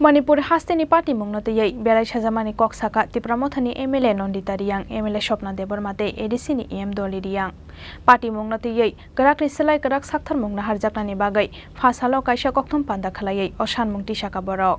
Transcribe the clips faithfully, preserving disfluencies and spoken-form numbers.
Manipur hasteni patimungno twiwi belai sajamani kok sakha Tipra Mothani M L A Nandita Reang, M L A Swapna Debbarma tei A D C ni E M Dolly Reang. Patimungno twiwi kwrakni slai kwrak saktharmung naharjaknani bagwi pha salo kaisa kokthum panda khwlaiwi o sanmung tisakha borok.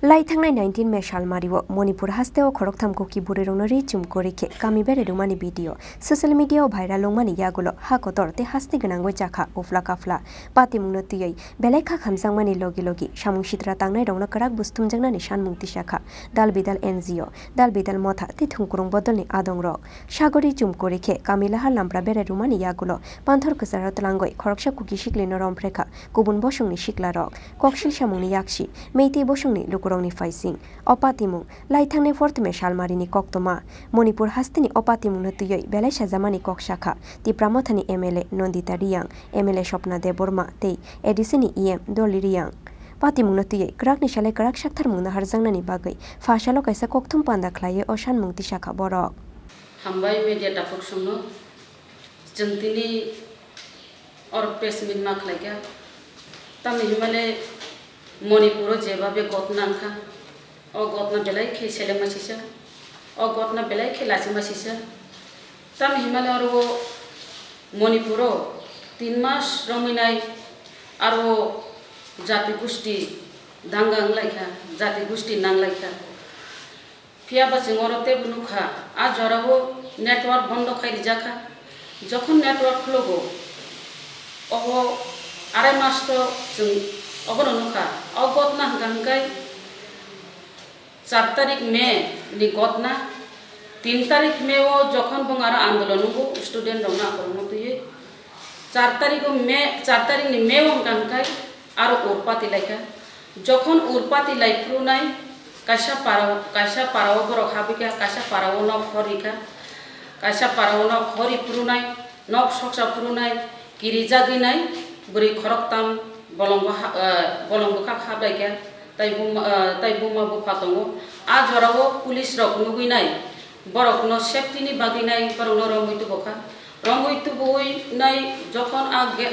Lai thangnai nineteen May salmario Manipur hasteo khoroktham Kuki bwrwirokno ri chum kwrwi khe kami bere rwmani video social media-o viral wngmani yagulo ha kotor tei haste gwnangwi chakha uphla kaphla. Patimungno twiwi belai kha khamjakmani logi logi samung sitra tangnairokno kwrak bwsthumjaknani sanmung tisakha dal bidal N G O, dal bidal motha tei thwngkwrwng bodolni adongrok. Sagori chum kwrwi khe kami lahar lampra bere rwmani yagulo panthor kwcharo twlangwi khoroksa Kuki siklino romphrekha kubun bosongni siklarok. Koksil samungni yaksi, Meitei bosongni lukurokni phaising. O patimung, lai thangnai fortime salmarini koktwma. Manipur hasteni o patimungno twiwi belai sajamani kok sakha Tipra Mothani M L A Nandita Reang, M L A Swapna Debbarma tei A D C ni E M Dolly Reang. Patimungno twiwi kwrakni salai kwrak saktharmung naharjaknani bagwi pha salo kaisa kokthum panda khwlaiwi o sanmung tisakha borok. Hambai media takhuk songno. Chwng tini oro press meet ma khlaikha. Tamni hwnmale Manipuro jebabe gotna wngkha, o gotna belai khe selengma sisa, o gotna belai khe lachima sisa. Tamni hwnmale oro o Manipuro tin mas romwi nai aro jati gusti danga wnglaikha, jati gusti nanglaikha. Phiya ba chwng oro teibo nukha, a jorao network bondo khai rijakha. Jokhon network khwlogo, obo arai mas to chwng obono nukha. O gotna hwnkha hwnkhe char tarik May ni gotna, tin tarik May o jokhon bwng aro andolon wngo student rokno akorokno twiwi, char tarik o May, char tarik ni May o hwnkha hwnkhe aro urpati laikha. Jokhon urpati lai phurunai, kaisa para, kaisa para o borok habwi kha, kaisa para o nok hor rikha, kaisa para o nok hor ri phurunai, nok soksa phurunai, kirijagwi nai, bwrwi khoroktham bolong bo ha-, eh, bolong bwkhak hablai kha, tai buma, eh, tai buma bupha tongo. A jora o police rok nugwi nai, borok no safety ni bagwi nai, borok no romwi tubu kha. Romwi tubui nai jokhon a ge-,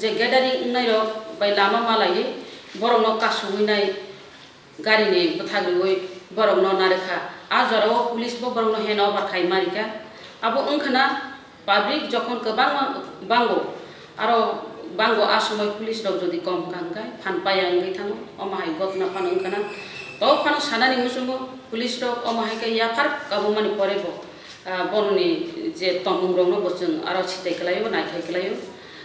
je gathering wngnai rok bai lama malaiwi borok no kasugwi nai gari ni bwthak riwi borok no narwkha. A jora o police bo borok no hand over khai ma rikha. Abo wngkha na public jokhon kwbangma bango, aro bango a somoi police rok jodi kom wngkha hwnkhe phan paya wngwi thango. Omo hai gotna phano wngkha na. To phano sanani muchungo police rok omo hai khe yaphar kabumani pore bo ah, borokni je tongmung rokno bo chwng aro sitai kwlaio, naithai kwlaio.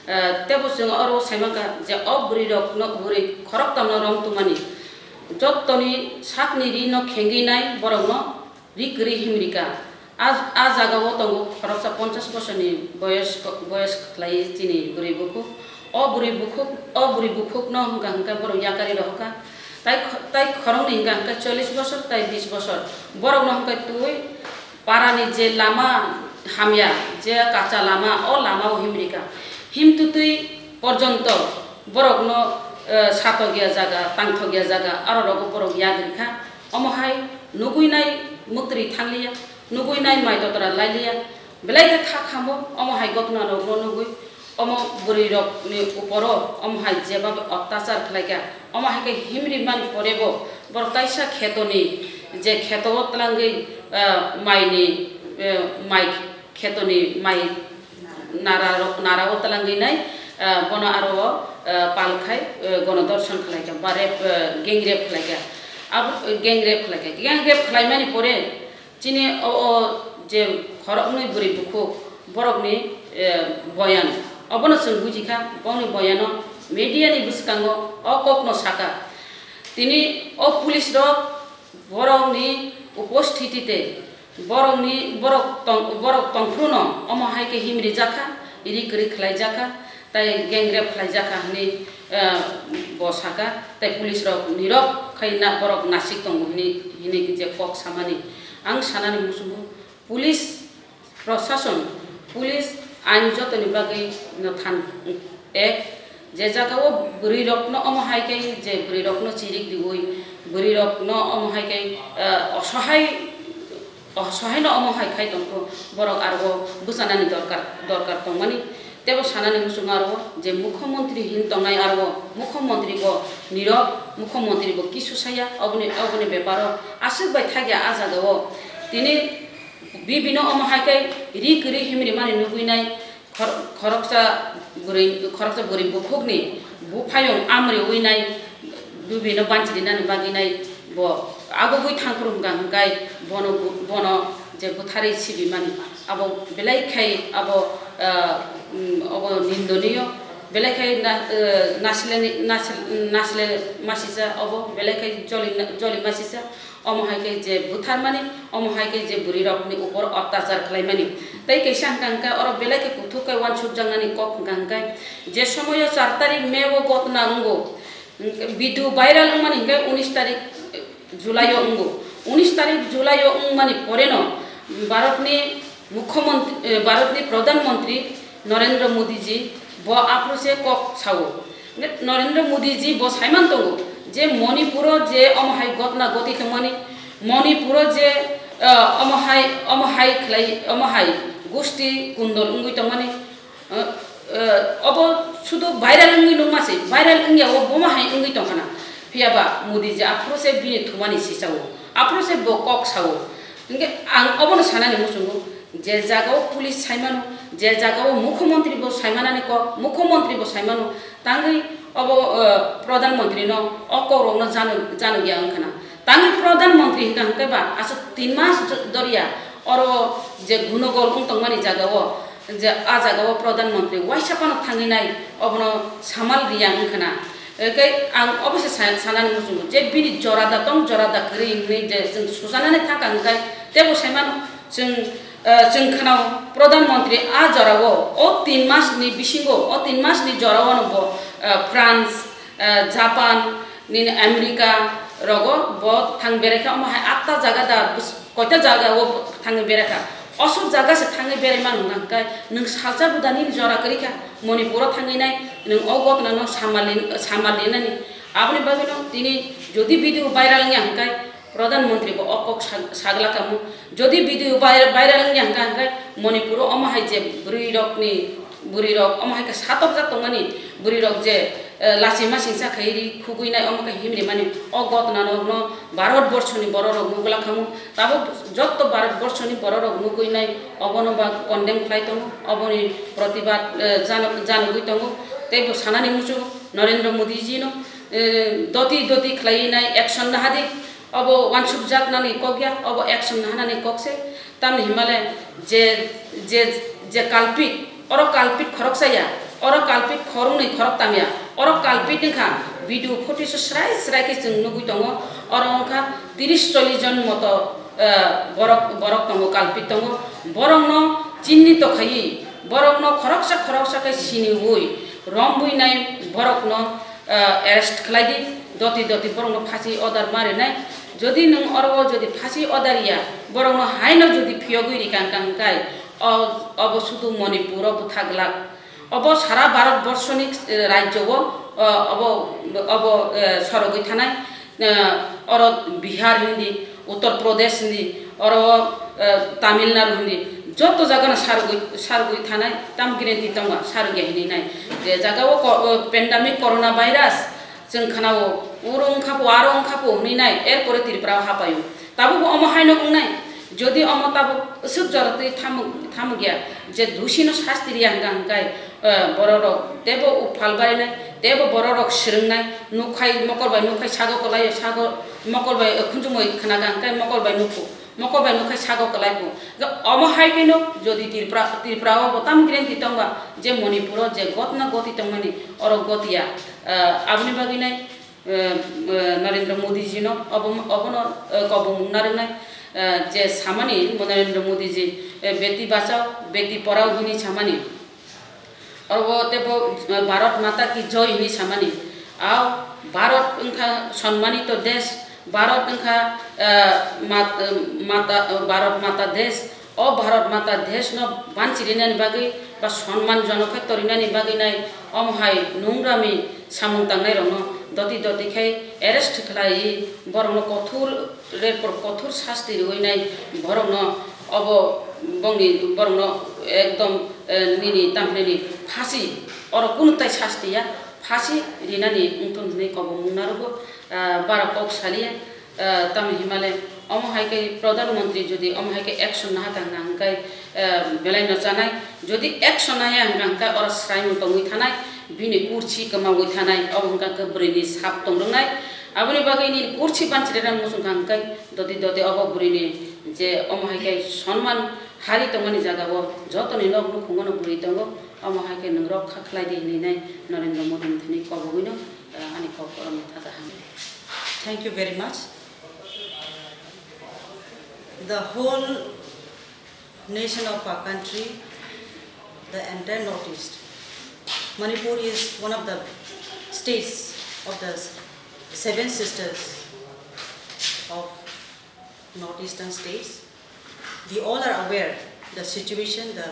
Ah, tebo chwng oro sai mankha je o bwrwi rokno, bwrwi khoroktham no rom tongmani jottoni sakni ri no khengwi nai borokno ri kwrwi himrika. A, a jaga o tongo khoroksa ponchash bosorni boyos, boyos khlai chini bwrwi bukhuk. O bwrwi bukhuk, o bwrwi bukhuk no hwnkha hwnkhe borok yakarwi rohorkha. Tai kho-, tai khoroknwi hwnkha hwnkhe chollish bosor, tai bish bosor. Borok no hwnkhe twi Parani je lama hamya, je kacha lama, o lama o himrika. Himtutwi porjonto borokno, eh, satokya jaga, tangthokya jaga, aro rogo borok yagrikha. Omo hai nugwi nai muktri thangliya, nugwi nai mai totra lailiya. Belai khe kha khamo, omo hai gotna rokno nugwi. Omo bwrwi rokni uporo omo hai jeba ottachar khlaikha, omo hai khe himri mani pore bo borok kaisa khetoni je kheto o twlangwi, ah, maini, eh, mai khetoni mai nara rok, nara o twlangwi nai, ah, bono aro o, ah, pal khai, eh, gono dorson khlaikha ba rape, eh, gang rape khlaikha. Abo gang rape khlaikha, gang rape khlaimani pore Chini o, o je khoroknwi bwrwi bukhuk, borokni, eh, boyan, obono chwng bujikha, bongni boyano media ni bwskango o kokno sakha. Tini o police rok borokni uposthiti tei borokni, borok tong-, borok tongphruno omo hai khe himrijakha, iri kwrwi khlaijakha. Tai gang rape khlaijakha hwnwi, eh, bo sakha, tai police rok nirok khai na, borok nasik tongo hwnwi, hwnwi je kok samani. Ang sanani muchungo police prosason, police ain jotoni bagwi no than ek, je jaga o bwrwi rokno omo hai khe je bwrwi rokno chirik riwi, bwrwi rokno omo hai khe, eh, osohai, osohai no omo hai khai tongkho, borok aro bwchanani dorkar, dorkar tongmani. Tebo sanani muchungo aro je mukhyamantri hin tongnai aro mukhyamantri bo nirok, mukhyamantri bo kisu saya, oboni, oboni beparo aswk bai thakya a jagao tini bibino omo hai khe ri kwrwi himri mani nugwi nai. Khor-, khoroksa bwrwi, khoroksa bwrwi bukhukni buphayung amriwi nai bibino banchirinani bagwi nai bo agugwi thangphuru hwnkha hwnkhe bono bu-, bono je butharwi sibimani abo belai khai abo, ah, mm, abo nindoniyo belai khai na-, ah, nasileni-, nasil-, nasile masisa abo belai khai joli, joli masisa. Omo hai khe je butharmani, omo hai khe je bwrwi rokni upor otyachar khlaimani. Tei kaisa hwnkha hwnkhe oro belai khe kuthuk khe uansukjaknani kok hwnkha hwnkhe je somoio char tarik May o gotna wngo, video viral wngmani hwnkhe unis tarik July o wngo. Unis tarik July o wngmani poreno Bharatni Mukhyamantri, eh, Bharatni Pradhan Mantri Narendra Modi ji bo aphuru se kok sao. Narendra Modi ji bo saiman tongo je Manipuro je omo hai gotna goti tongmani, Manipuro je, eh, omo hai, omo hai khlai, omo hai gusti kundol wngwi tongmani, eh, eh, obo sudu viral wngwi nukma se, viral wngya o bomo hai wngwi tongkhana. Phiyaba Modi ji aphuru se bini thumani sisao, aphuru se bo kok sao. Hingke ang obono sanani muchungo, je jagao police saimano, je jagao mukhyamantri bo saimanani kok, mukhyamantri bo saimano, tangwi obo, eh, pradhan mantri no o kok rokno jano, jano ya wngkhana. Tangwi pradhan mantri hingka hingke ba aswk tin mas doriya oro je gunogol wng tongmani jagao, je a jagao pradhan mantri waisa phano thangwi nai obono samal riya wngkhana. Hingke ang obo se sa-, sanani muchungo je bini jora da tong, jora da kwrwi hinwi je chwng sujanani thangkha hingke tebo saimano chwng, eh, chwng khwnao pradhan mantri a jorao o tin mas ni bisingo, o tin mas ni jorao no bo, eh, France, eh, Japan, nini America rogo bo thang berai kha, omo hai atta jaga da bus-, koita jaga o thangwi berai kha. Osok jaga se thangwi berai mano hwnkha hwnkhe nwng salsa buda nini jora kwrwi kha, Manipur o thangwi nai nwng o gotna no samal, samal linani. Aboni bagwi no tini jodi video viral wngya hwnkhe pradhan mantri bo o kok sa-, sagla kamo. Jodi video viral, viral wngya hwnkha hwnkhe Manipur o omo hai je bwrwi rokni, bwrwi rok omo hai khe satokjak tongmani, bwrwi rok je, eh, lachima singsa khai ri khugwi nai omo khe himri mani o gotna no, no Bharat borso ni borok rok nugla khamu. Tabuk jotto Bharat borso ni borok rok nugwi nai obono ba condemn khlai tongo, oboni protibad, eh, jano-, janogwi tongo. Tei bo sanani muchungo Narendra Modi ji no, eh, doti doti khlai nai action nahadi. Obo wansukjak nani kok ya, obo action nahanani kok se. Tamni himale je, je, je culprit, oro culprit khoroksa ya, oro culprit khoroknwi khoroktam ya, oro culprit wngkha video footage o srai srai khe chwng nugwi tongo, oro wngkha tiris chollish jon moto, eh, borok, borok tongo, culprit tongo, borokno chinni tokhaiwi, borokno khoroksa khoroksa khe siniwi, rombwi nai borokno, eh, arrest khlai di, doti doti borokno phasi order ma rinai. Jodi nwng oro o jodi phasi order ya, borokno haino jodi phiyogwi rikang kang kai, o, obo sudu Manipur o bwtha glak. Obo sara Bharat borsoni, eh, rajyo o, eh, obo, obo, eh, sorogwi thanai, eh, oro Bihar hindi, Uttar Pradesh hindi, oro, eh, Tamil Nadu hindi, joto jaga no sarogwi, sarogwi thanai, tam guarantee tongo, sarogya hinwi nai. Je jaga o ko-, o pandemic corona virus, chwng khwnao, uro wngkha po, aro wngkha po hinwi nai, er pore Tripura o hapaio. Tabuk bo omo haino wngnai, jodi omo tabuk swk jora twi thamuk, thamuk ya, je dusi no sasti riya hwnkha hwnkhe, eh, borok rok tebo uphal barinai, tebo borok rok swrwngnai, nukhai mokol bai nukhai sago kwlaio, sago mokol bai, eh, khunjumui khwnaga hwnkhe mokol bai nukhu, mokol bai nukhai sago kwlaipu. Omo hai kheno jodi Tripura, Tripura o bo tamo guarantee tongba je Manipur o je gotna goti tongmani oro gotiya, eh, aboni bagwi nai, eh, eh, Narendra Modi ji no obo, obono, eh, kobong narwknai, eh, je samani Narendra Modi ji, eh, beti bachao, beti porao hinwi samani. Oro tebo, eh, Bharat Mata ki Joy hinwi samani. Ao Bharat wngkha sonmanito desh, Bharat wngkha, eh, mat-, eh, mata, eh, Bharat Mata desh. O Bharat Mata desh no banchirinani bagwi ba sonman jonok khe torinani bagwi nai omo hai nungrami samung tangnai rokno doti doti khai arrest khlai borokno kothor, repor kothor sasti riwi nai borokno obo Bongni borokno ekdom, eh, nini tamhinani phasi, oro kunu tai sasti ya, phasi rinani wngthung hinwi kobongmung narwgo, ah, bara kok saliya, ah, tamni himale omo hai khe Pradhan Mantri jodi omo hai khe action naha tang na hwnkhe, ah, belai no chanai, jodi action naya hwnkha hwnkhe oro swraimung tongwi thanai, bini kursi kwmawi thanai, obo hwnkha khe bwrwini sap tong rwnai, aboni bagwi nini kursi banchirina muchungkha hwnkhe doti doti obo bwrwini je omo hai khe sonman hari tongmani jagao jotoni nok nukhungo no bwrwi tongo, omo hai khe nwng rok kha khlai di hinwi nai Narendra Modi ni thani kobogwi no, eh, ani kok oro motha kaham. Thank you very much. The whole nation of our country, the entire Northeast, Manipur is one of the states of the Seven Sisters of Northeastern states. We all are aware the situation, the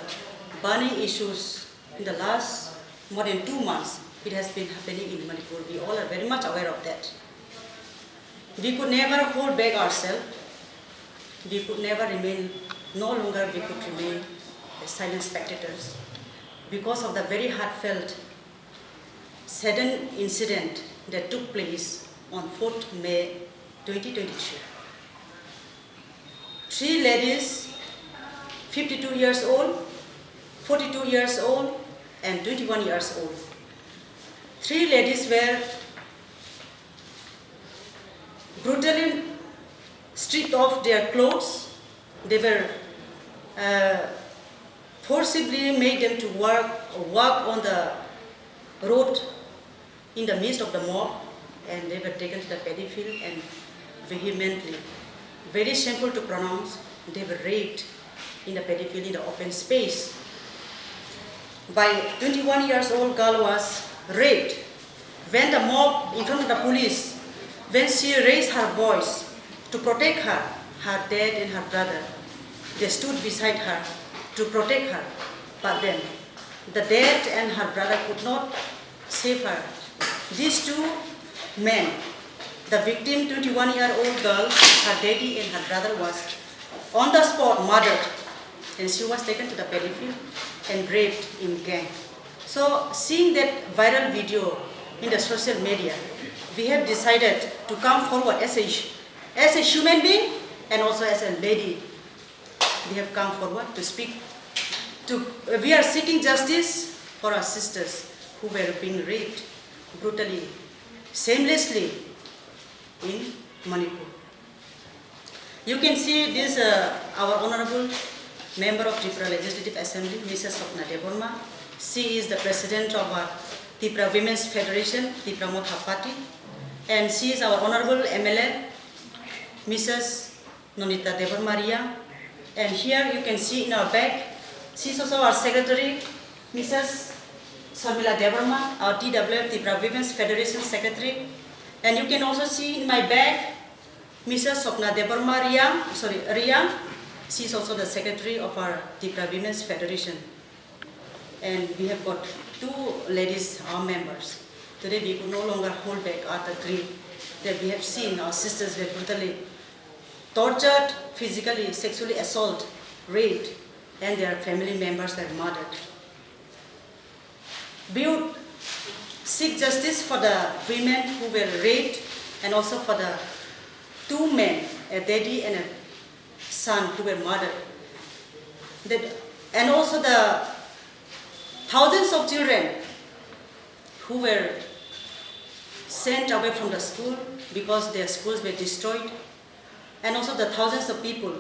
burning issues in the last more than two months, it has been happening in Manipur. We all are very much aware of that. We could never hold back ourselves. We could never remain, no longer we could remain as silent spectators because of the very heartfelt, sudden incident that took place on fourth May twenty twenty-three. Three ladies, fifty-two years old, forty-two years old, and twenty-one years old. Three ladies were brutally stripped of their clothes. They were, uh, forcibly made them to work, walk on the road in the midst of the mob, and they were taken to the paddy field and vehemently, very shameful to pronounce, they were raped in the paddy field in the open space. By twenty-one years old girl was raped when the mob in front of the police, when she raised her voice to protect her, her dad and her brother, they stood beside her to protect her, but then the dad and her brother could not save her. These two men, the victim, twenty-one year old girl, her daddy and her brother was on the spot murdered, and she was taken to the paddy field and raped in gang. So, seeing that viral video in the social media, we have decided to come forward as a, as a human being and also as a lady. We have come forward to speak. To, we are seeking justice for our sisters who were being raped brutally, shamelessly in Manipur. You can see this, uh, our honorable member of Tripura Legislative Assembly, Missus Swapna Debbarma. She is the president of our Tripura Women's Federation, Tipra Motha Party, and she is our honorable M L A, Missus Nonita Debbarma Reang. And here you can see in our back, she is also our secretary, Missus Sharmila Debbarma, our T W F, Tripura Women's Federation secretary. And you can also see in my back, Missus Swapna Debbarma Reang, sorry, Reang. She is also the secretary of our Tripura Women's Federation. And we have got two ladies, our members. Today we could no longer hold back our grief that we have seen our sisters were brutally tortured, physically, sexually assaulted, raped, and their family members were murdered. We would seek justice for the women who were raped and also for the two men, a daddy and a son, who were murdered. That, and also the thousands of children who were sent away from the school because their schools were destroyed, and also the thousands of people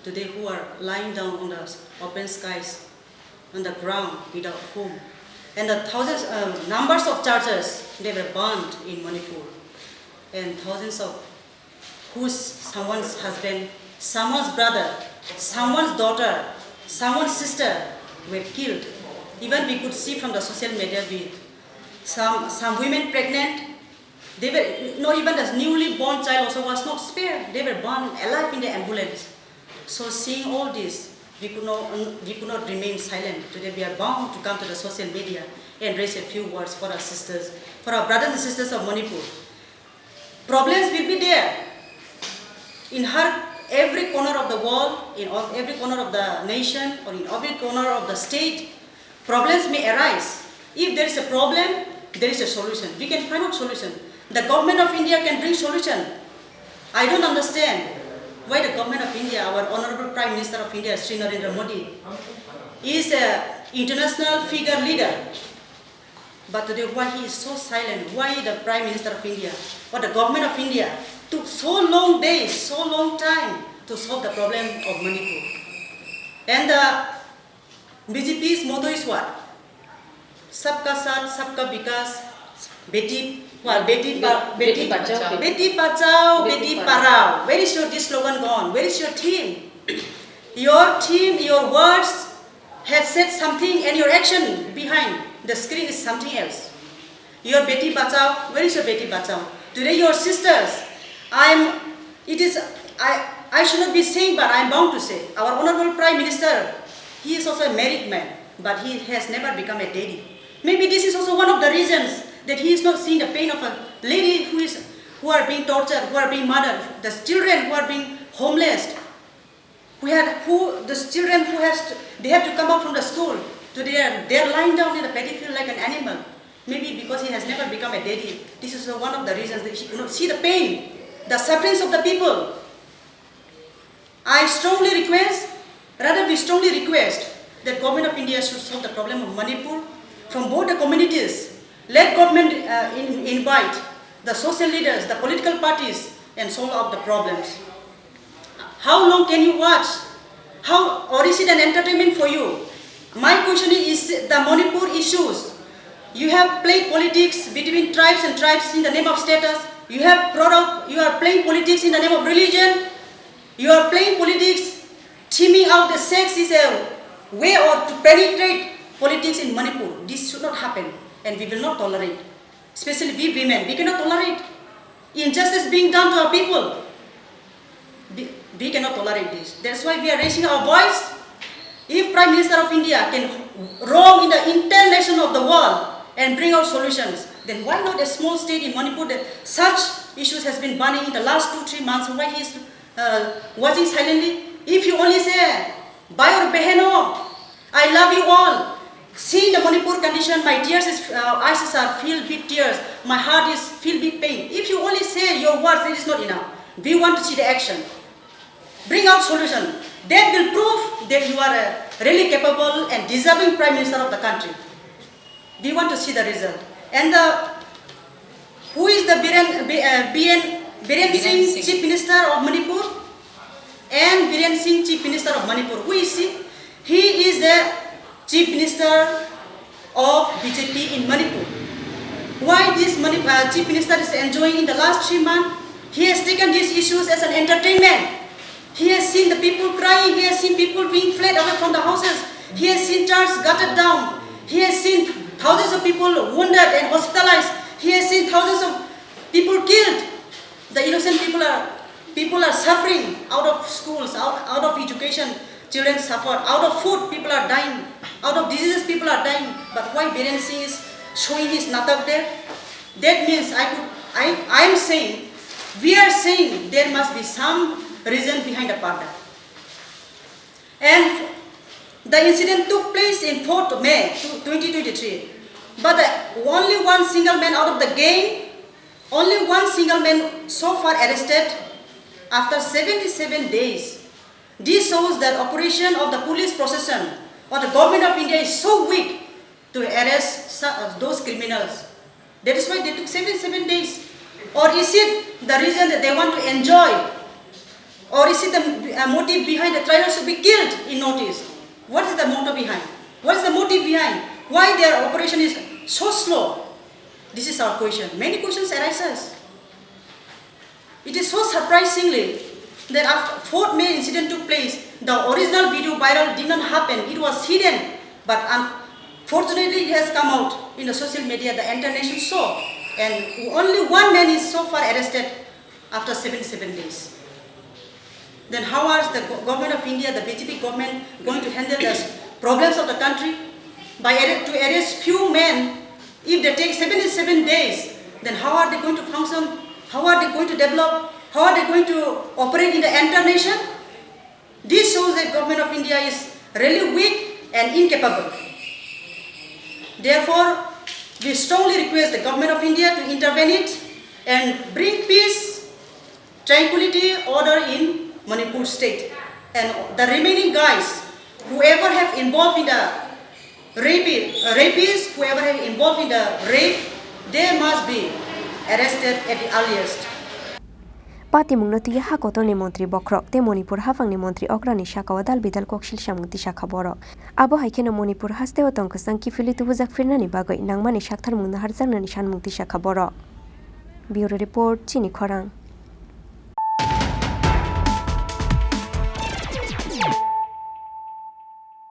today who are lying down on the open skies, on the ground without home, and the thousands, uh, numbers of churches, they were burned in Manipur, and thousands of whose someone's husband, someone's brother, someone's daughter, someone's sister were killed. Even we could see from the social media with some, some women pregnant, they were, not even the newly born child also was not spared. They were burned alive in the ambulance. So seeing all this, we could not, we could not remain silent. Today we are bound to come to the social media and raise a few words for our sisters, for our brothers and sisters of Manipur. Problems will be there in her, Every corner of the world, in all, every corner of the nation, or in every corner of the state, problems may arise. If there is a problem, there is a solution. We can find out solution. The government of India can bring solution. I don't understand why the government of India, our honorable Prime Minister of India, Shri Narendra Modi, is a international figure leader. But today, why he is so silent? Why the Prime Minister of India or the government of India took so long days, so long time to solve the problem of Manipur? And the B J P's motto is what? Sabka Saath, Sabka Vikas, Beti, what, Beti, Ba- Beti Beti, Bachao, Beti Bachao, Beti Beti Padhao. Padhao. Where is your this slogan gone? Where is your theme? Your theme, your words have said something, and your action behind the screen is something else. Your Beti Bachao, where is your Beti Bachao? Today your sisters, I'm, it is, I, I should not be saying, but I'm bound to say, our Honorable Prime Minister, he is also a married man, but he has never become a daddy. Maybe this is also one of the reasons that he is not seeing the pain of a lady who is, who are being tortured, who are being murdered, the children who are being homeless. We had who, the children who has to, they have to come out from the school to their, they're lying down in the paddy field like an animal. Maybe because he has never become a daddy. This is one of the reasons that he could not see the pain, the sufferings of the people. I strongly request, rather we strongly request that Government of India should solve the problem of Manipur from both the communities. Let government uh, in, invite the social leaders, the political parties, and solve out the problems. How long can you watch? How, or is it an entertainment for you? My question is the Manipur issues. You have played politics between tribes and tribes in the name of status. You have brought up, you are playing politics in the name of religion. You are playing politics, trimming out the sex is a way or to penetrate politics in Manipur. This should not happen, and we will not tolerate. Especially we women, we cannot tolerate injustice being done to our people. We, we cannot tolerate this. That's why we are raising our voice. If Prime Minister of India can roam in the entire nation of the world and bring out solutions, then why not a small state in Manipur that such issues has been burning in the last two, three months? Why he is uh, watching silently? If you only say, "Bhai aur behno, I love you all." Seeing the Manipur condition, my tears is, uh, eyes are filled with tears. My heart is filled with pain. If you only say your words, it is not enough. We want to see the action. Bring out solution. That will prove that you are a really capable and deserving Prime Minister of the country. We want to see the result. And the, who is the Biren, B- uh, B N, Biren Biren Singh, Singh. Chief Minister of Manipur? And Biren Singh, Chief Minister of Manipur. Who is he? He is the Chief Minister of B J P in Manipur. Why this Mani- uh, Chief Minister is enjoying in the last three months? He has taken these issues as an entertainment. He has seen the people crying. He has seen people being fled away from the houses. He has seen churches gutted down. He has seen thousands of people wounded and hospitalized. He has seen thousands of people killed. The innocent people are people are suffering out of schools, out, out of education. Children suffer. Out of food, people are dying. Out of diseases, people are dying. But why Biren Singh is showing his natak there? That means I could, I, I am saying, we are saying there must be some reason behind the parda. And the incident took place in fourth May twenty twenty-three. But the, only one single man out of the gang, only one single man so far arrested after seventy-seven days. This shows that operation of the police procession or the government of India is so weak to arrest su- uh, those criminals. That is why they took seventy-seven days. Or is it the reason that they want to enjoy? Or is it the uh, motive behind the tribals to be killed in Northeast? What is the motive behind? What is the motive behind? Why their operation is so slow? This is our question. Many questions arises. It is so surprisingly that after fourth May incident took place, the original video viral did not happen. It was hidden, but unfortunately it has come out in the social media. The entire nation saw, and only one man is so far arrested after seventy-seven days. Then how are the go- government of India, the B J P government, going to handle the problems of the country? By arre- to arrest few men, if they take seventy-seven days, then how are they going to function? How are they going to develop? How are they going to operate in the entire nation? This shows that government of India is really weak and incapable. Therefore, we strongly request the government of India to intervene it and bring peace, tranquility, order in Manipur state. And the remaining guys, whoever have involved in the rape, rapists, whoever have involved in the rape, they must be arrested at the earliest. Patimungno twiwi ha kotorni montri bokhorok tei Manipur haphangni montri okrani sakao dal bidal koksil samung tisakha borok. Abo hai kheno Manipur hasteo tong kwchang kiphilwi tubujak phirnani bagwi nangmani saktharmung naharjaknani sanmung tisakha borok. Bureau Report, Chini Khorang.